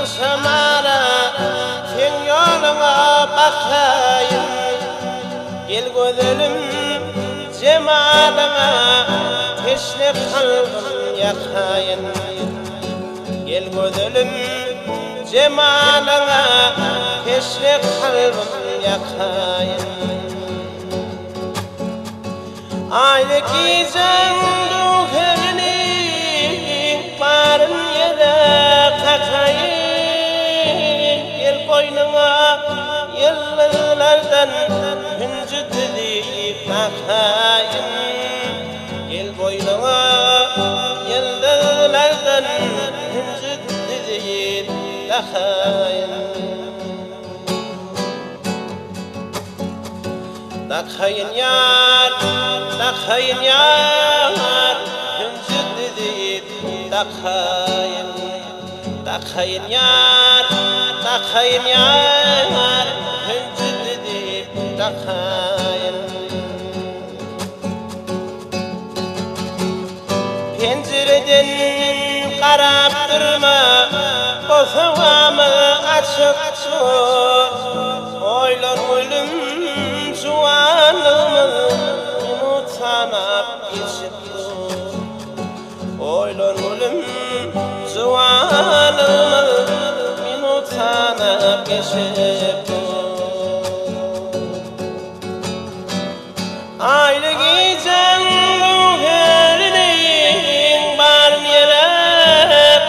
Agşamara seň ýoluňa bakaýyn. Gel gözelim jemalyňa teşne kalbym ýakaýyn. Gel gözelim jemalyňa teşne kalbym ýakaýyn. Aýly gijäň göwherini baryn ýere kakaýyn. Gel goýnuňa ýyldyzlardan hünji düzüp bakaýyn. Gel boýnuňa ýyldyzlardan hünji düzüp dakaýyn. Dakaýyn ýar, dakaýyn ýar, hünji düzüp dakaýyn. Dakaýyn ýar, dakaýyn ýar, hünji düzüp dakaýyn. Penjireden garap durma, bosagamy açyk dur. Oýlan gülüm juwanlygymyz minut sanap geçip dur. Oýlan gülüm juwanlygymyz minut sanap geçip dur. Aýly gijäň göwherini baryn ýere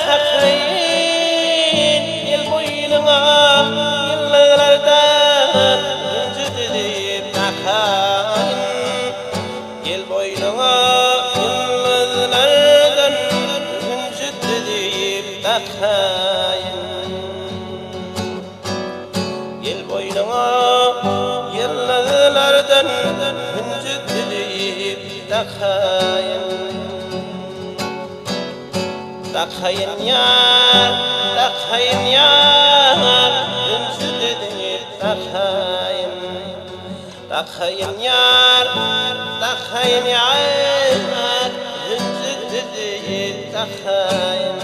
kakaýyn. Gel boýnuňa ýyldyzlardan hünji düzüp dakaýyn. Gel boýnuňa ýyldyzlardan hünji düzüp dakaýyn. Gel boýnuňa ýyldyzlardan hünji düzüp dakaýyn. Dakaýyn ýar, dakaýyn ýar, hünji düzüp dakaýyn. Dakaýyn ýar, dakaýyn ýar, hünji düzüp dakaýyn.